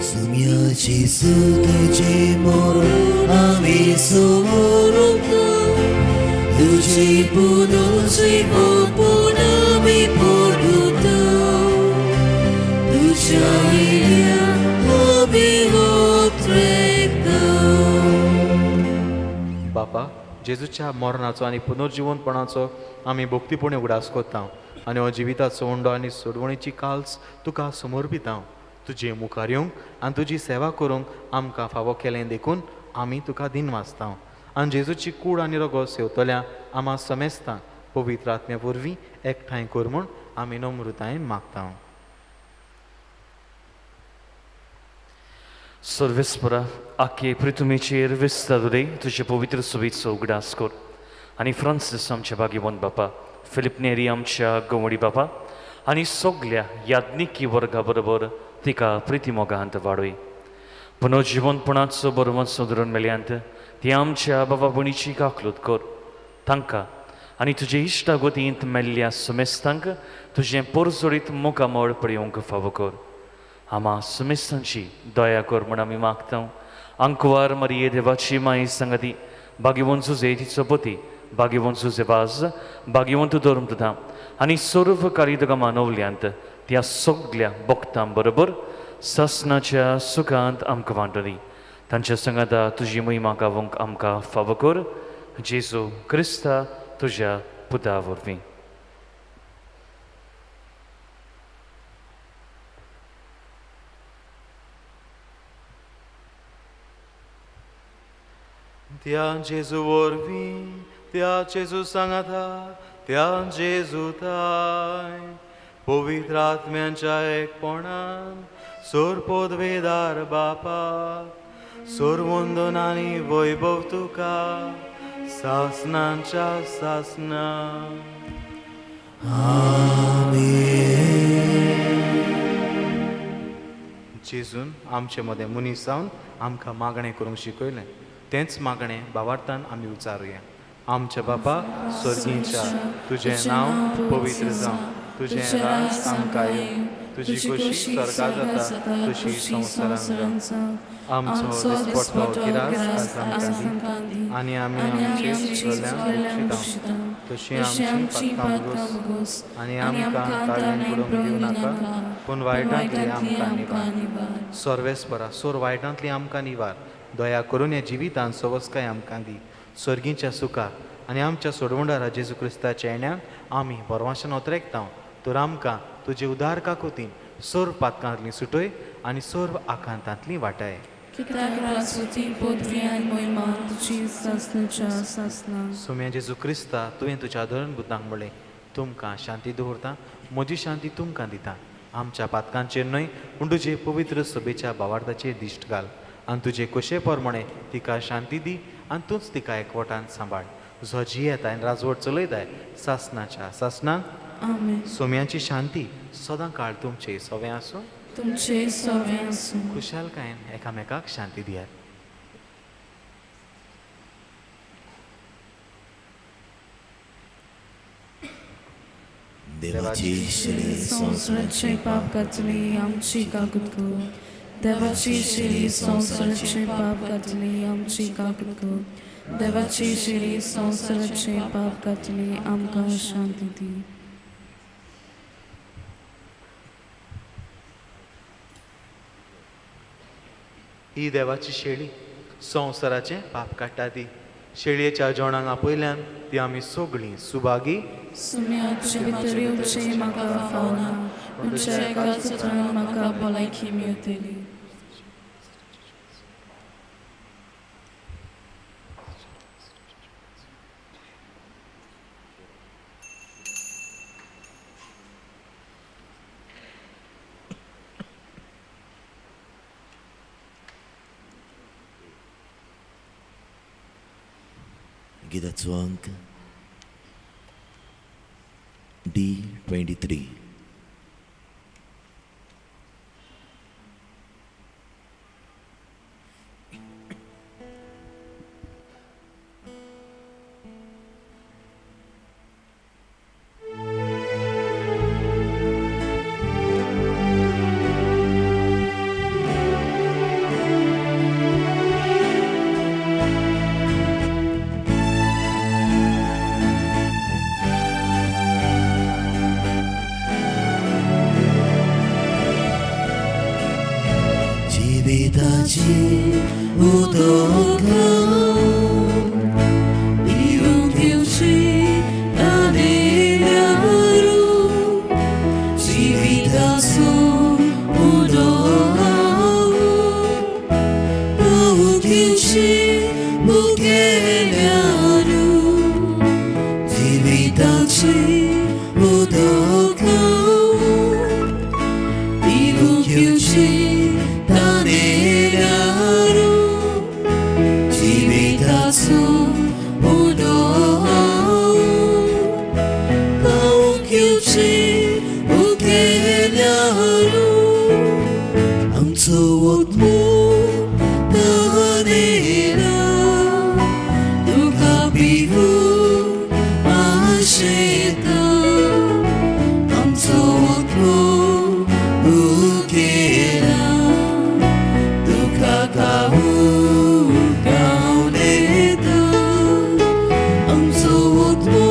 Sumia Gesù तुझे मरण आमी समोरता, तुझे पुनर्जीवपण आमी परगुता, तुझ्या इल्या आमी ओत्रेता. बापा, जेजूच्या मरणाचो आनी पुनर्जिवनपणाचो आमी भक्तीपणी उगडास करता आनी हो जिविताचो उंडो आनी सोडवणीची काल्स तुका समर्पिता. तुजे मुखार येवंक आनी तुजी सेवा करूंक आमकां फावो केलें देखून आमी तुका दिनवासता. आनी जेजूची कूड आनी रगत सेवतल्या आमा समेस्तांक पवित्र आत्म्या वरवीं एकठांय कर म्हूण आमी नम्रतायेन मागता. सर्वेस्परा, आखे पृथ्वीचेर विस्तारुले तुजे पवित्र सुबीचो उगडास कर आनी फ्रांसीस आमच्या भाग्यवंत बापा, फिलीप नेरी आमच्या गवडी बापा आनी सगल्या याज्ञिकी वर्गा बरोबर तिका प्रितीमोगांत वाडय. पुनर्जिवनपणाचो बरोवन सुदरून मेल्यांत ती आमच्या बाबा भयणीची काकलूत कर. तांकां आनी तुजे इश्टागतींत मेल्ल्या समेस्तांक तुजें पोरजोडीत मुखामळ पळोवंक फावो कर. आमा समेस्तांची दया कर म्हूण आमी मागता. आंकवार मारिये देवाची माई सांगाती, भाग्यवंत जुजे तिचो पती, भाग्यवंत जुजे वाज, भाग्यवंत धर्मदुतां आनी सर्व कारिदगां मानवल्यांत त्या सगल्या भक्तां बरोबर सासनाच्या सुखांत आमकां वांटली. तांच्या सांगाता तुजी महिमा गावंक आमकां फावो कर. जेजू क्रिस्ता तुज्या पुता वरवीं. त्या जेजू वरवीं, त्या जेजू सांगाता, त्या जेजू ताय पवित्र आत्म्यांच्या एकपणान सोर पदवेदार बापा, सोर वंदन आनी वैभव तुका सासनांच्या सासना. जेजून आमचे मदें मनीस जावन आमकां मागणें करूंक शिकयलें, तेंच मागणें भावार्थान आमी उचारुया. आमच्या बापा स्वर्गींच्या, तुजें नांव पवित्र जावं, तुजें राज आमकां येवं, तुजी खोशी स्वर्गा जाता तशी संवसारांत जावं. आमचो दिसपट्टो गिरास आज आमकां दी आनी आमी आमचे चुकल्यांक बक्षिता तशी आमची पातकां भोगोस आनी आमकां ताळ्यान बुडोवंक दिवं नाका, पूण वायटांतली आमकां निवार. सर्वेस्परा, सोर वायटांतली आमकां निवार. दया करून ह्या जिवितान सवस्काय आमकां दी. सर्गीच्या सुखाक आनी आमच्या सोडवणदारा जेजू क्रिस्ताच्या येण्यान आमी बरवाशान ओतरेकता. तर आमकां तुजे उदार काकुतीन सर्व पातकांतली सुटय आनी सर्व आकांतांतली वाटाय. सोम्या जेजू क्रिस्ता, तुवें तुज्या धरण भुतांक म्हणलें, तुमकां शांती दवरता, म्हजी शांती तुमकां दिता. आमच्या पातकांचेर न्हय पूण तुजे पवित्र सभेच्या भावार्थाचेर दिश्ट घाल आनी तुजे कोशे प्रमाणे तिका शांती दी आनी तूंच तिका एकवटान सांबाळ, जो जियेताय आनी राजवट चलयताय सासनाच्या सासनाक. आमेन. सोम्याची शांती सदां काळ तुमचे सवें आसूं, तुमचे सवें आसूं. खुशालकायेन एकामेकाक शांती दियात. देवाची शिरी संवसाराचे पाप कातली आमची काकूत कर. देवाची शिरी संवसाराचे पाप कातली आमची काकूत कर. देवाची शिरी संवसाराचे पाप कातली आमकां शांती दी. ही देवाची शेळी संवसाराचें पाप काडटा ती. शेळयेच्या जेवणाक आपयल्यान ती आमी सगळीं सुभागी. सुम्याचे भितर येवचें म्हाका फावना, तुमच्या एकाच उतरान म्हाका भलायकी मेळटली. गिताचो अंक D23. जिविताची उदक उगेल्यारू जिविताची उदक पिवूंक येवची तानेल्यारू जिविताचो उदक खावंक येवची उगेल्यारू आमचो आत्मो तानेला तुका पिवूंक आशेता आमचो आत्मो उगेला तुका खावूंक गावलेता आमचो आत्मो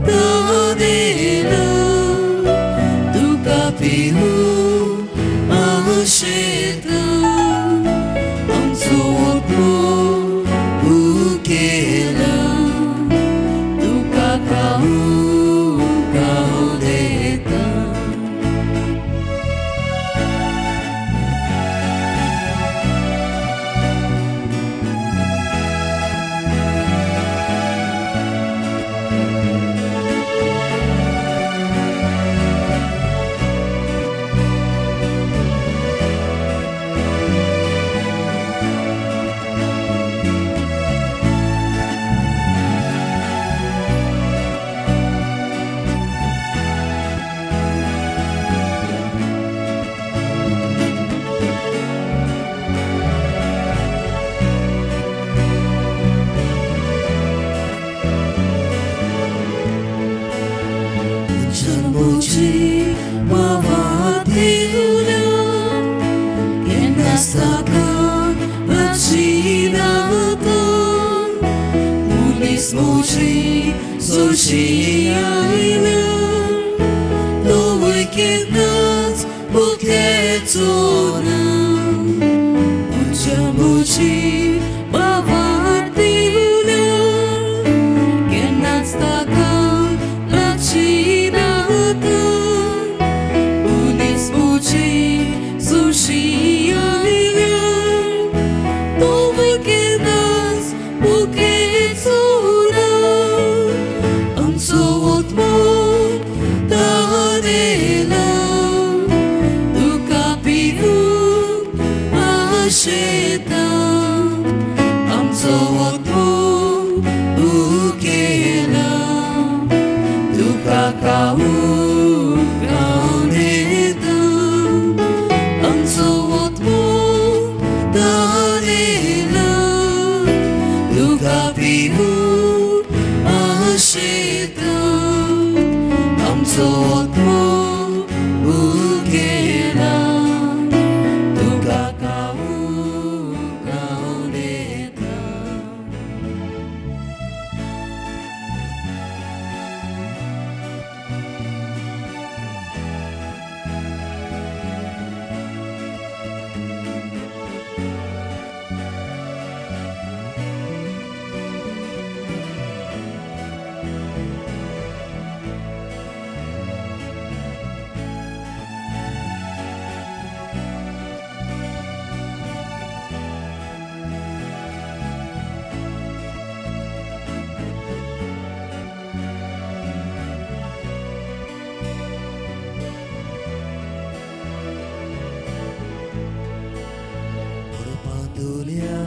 तानेला तुका पिवूंक आशेता आमचो आत्मो उगेला तुका खावूंक गावलेता. जन्मोची वावातेउल्या केन्ना साका रचिनाता मनीस मोजी सोशी आयल्या तोवूय केन्नाच उखेचो ना. जन्मोची वावातेउल्या केन्नाच ताका रचिनाता मनीस मोजी सोशी आयल्या तोवूय केन्नाच उखेचो ना. आमचो आत्मो तानेला तुका पिवूंक आशेता आमचो आत्मो उगेला तुका खावूंक गावलेता आमचो आत्मो तानेला तुका पिवूंक आशेता आमचो आत्मो उगेला तुका खावूंक गावलेता. पांदुल्या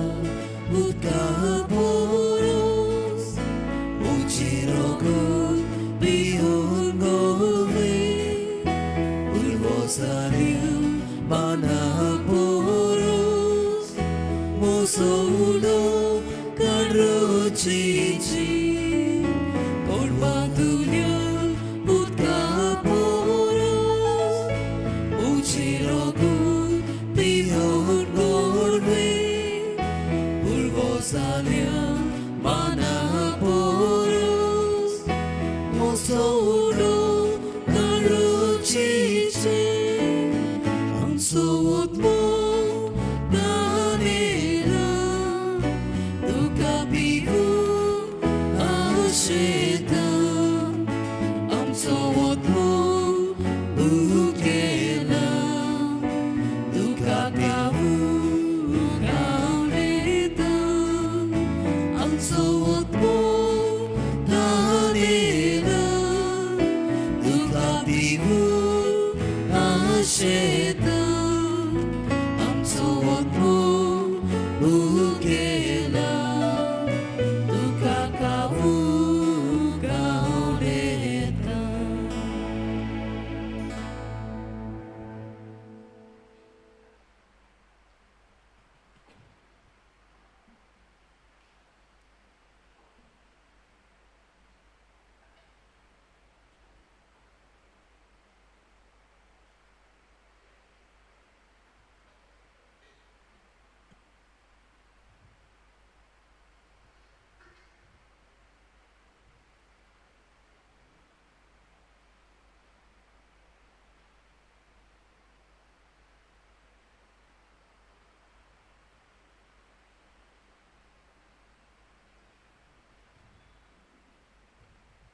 उदका पोरोस उची रोगून पिवन गोवे उर्वसान्या माना पोरोस मोसो उडो कडरुचीची कोण पांदुल्या उदका पोरोस उची रोगून पिवन गोवे उर्वसान्या माना पोरोस मोसो उडो कडरुचीची आमचो आत्मो तानेला तुका पिवूंक आशेता आमचो आत्मो उगेला तुका खावूंक गावलेता. उगेला तुका खावूंक आवडटा.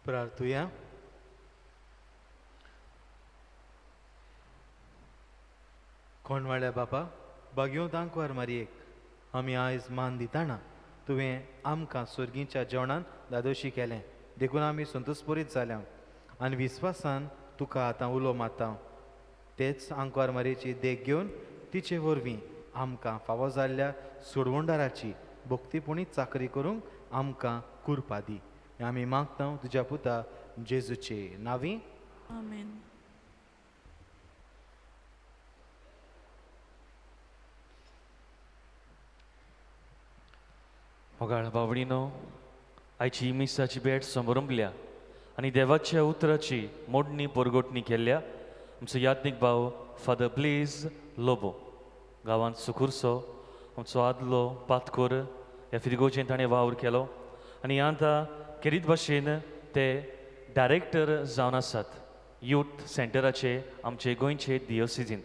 प्रार्थुया. कोणवाळ्या बापा, बागयों दांकवार मारयेक आमी आयज मान दिताना तुवें आमकां सुर्गींच्या जेवणान दादोशी केलें देखून आमी संतोषपुरीत जाल्या आनी विस्वासान तुका आतां उलो मारता. तेच आंकवार मारयेची देख घेवन तिचे वरवीं आमकां फावो जाल्ल्या सोडवणदाराची भक्तीपुणी चाकरी करूंक आमकां कुरपा दी. आमी मागता तुज्या पुता जेजूचे नांवी. आमेन. मोगाळ बावडीनो, आयची मिसाची भेट समरंपल्या आनी देवाच्या उतराची मोडणी परगोटणी केल्ल्या आमचो याज्ञीक भाव फादर ब्लेज लोबो, गांवांत सुकुरसो आमचो आदलो पातकोर ह्या फिरगोजेन ताणें वावर केलो आनी आतां खेरीत भाशेन ते डायरेक्टर जावन आसात यूथ सेंटराचे आमचे गोंयचे दियोसिजींत.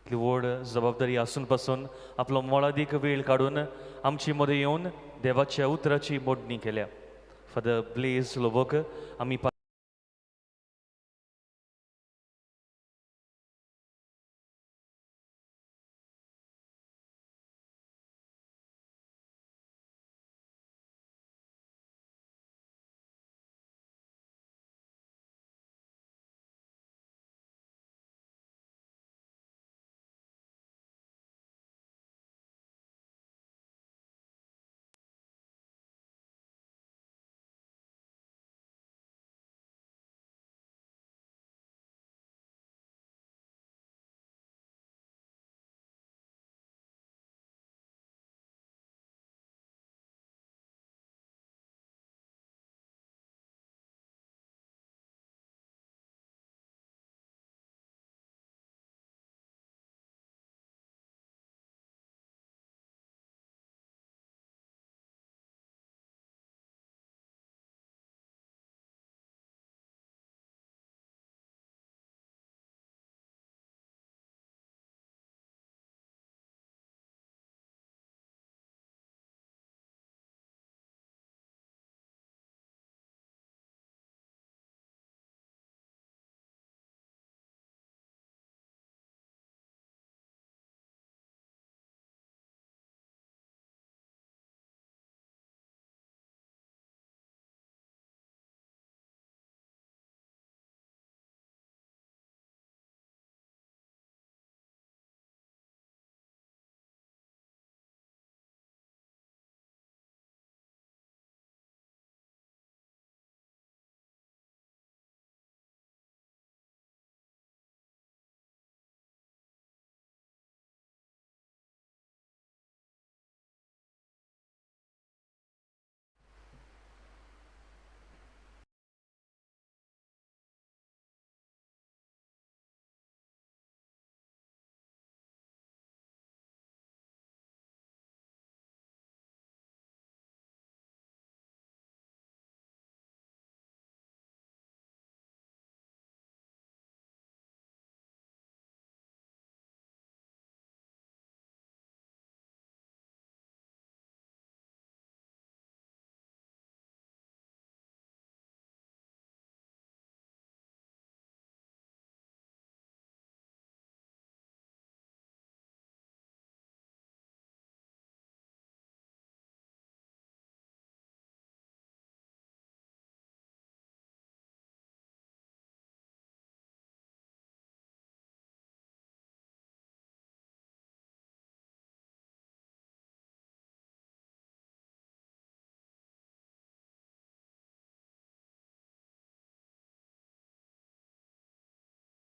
इतली व्हड जबाबदारी आसून पासून आपलो मोलादीक वेळ काडून आमची मदें येवन देवाच्या उतराची मोडणी केल्या. फादर ब्लेज लोबोक आमी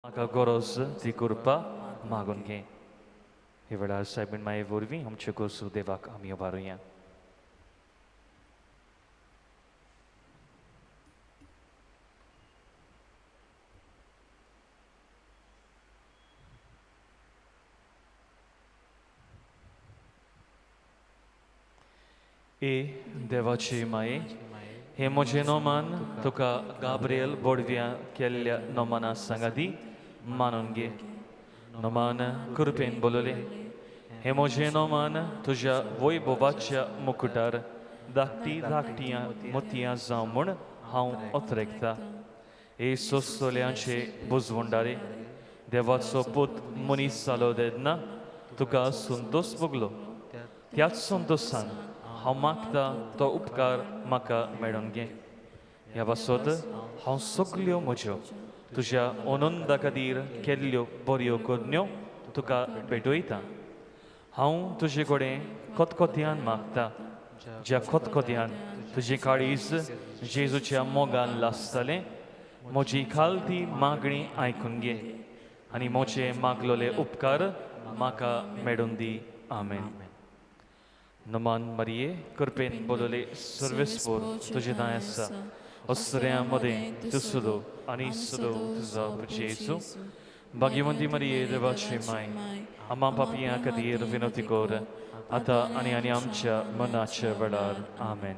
म्हाका गरज ती कृपा मागून घे. हे वेळार सायबीण माये वरवीं आमच्यो गरजो देवाक आमी उबारुया. ए देवाची माये, हे म्हजें नोमान तुका गाब्रियल बोडव्या केल्ल्या नोमाना सांगाती मानून घे. नोमान कृपेन बोलले, हे म्हजें नोमान तुज्या वैभवाच्या मुकुटार धाकटी धाकटियां मोतयां जावं म्हूण हांव ओतरेकता. हे सोसोल्यांचे बुजवंडारे, देवाचो पूत मनीस जालो तेन्ना तुका संतोश भोगलो. त्याच संतोशान हांव मागता तो उपकार म्हाका मेळोवन घे. ह्या पासत हांव सगल्यो म्हज्यो तुज्या आनंदा खातीर केल्ल्यो बऱ्यो करण्यो तुका भेटयता. हांव तुजे कडेन खतखत्यान मागता, ज्या खतखत्यान तुजें काळीज जेजूच्या मोगान लासतालें, म्हजी खालती मागणी आयकून घे आनी म्हजे मागलोले उपकार म्हाका मेळून दी. आमेन. नमान मरिये, कृपेन बोलले सर्वेस्पोर तुजें दाय आसा. असऱ्यां मदें तूं सदो आनी सदो तुजो जेजू. भाग्यवंती मरिये, देवाची माय, आमा पापयां खातीर विनवती कर आतां आनी आनी आमच्या मनाच्या वेळार. आमेन.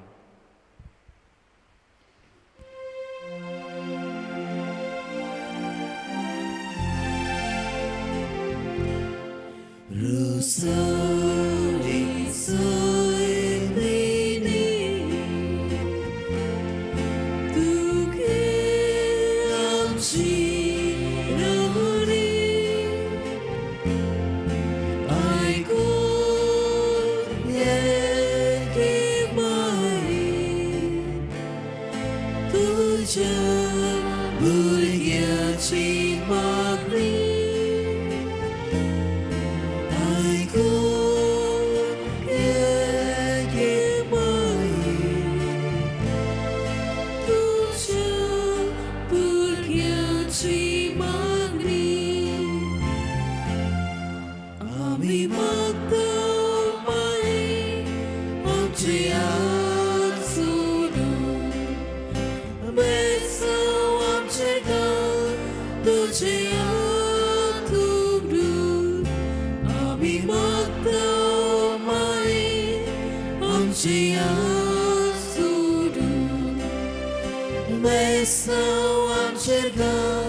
Bênção a chegar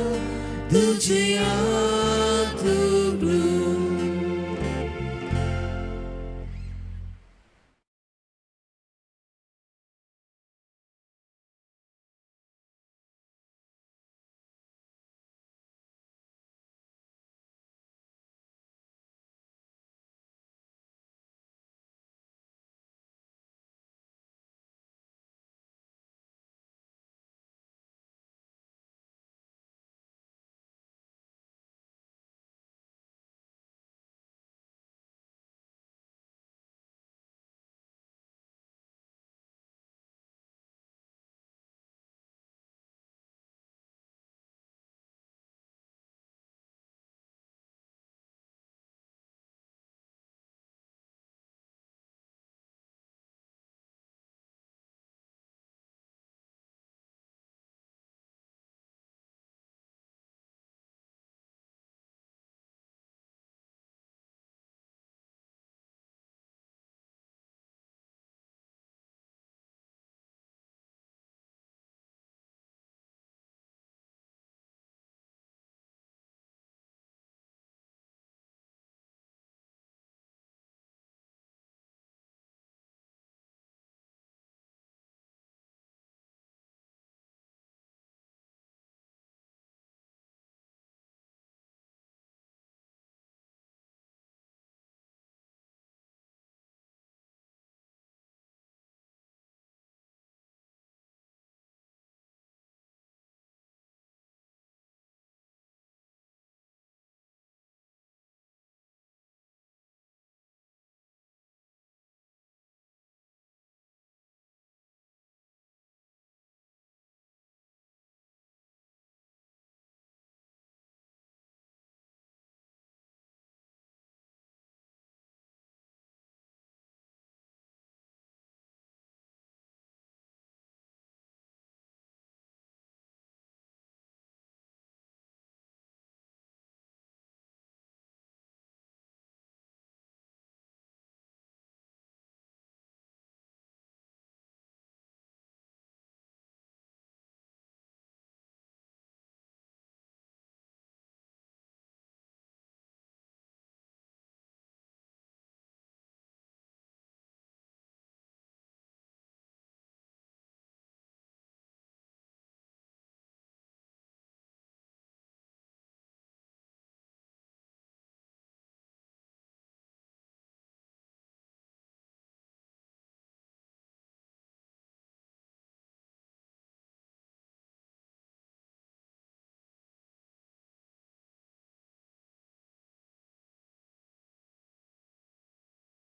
do dia.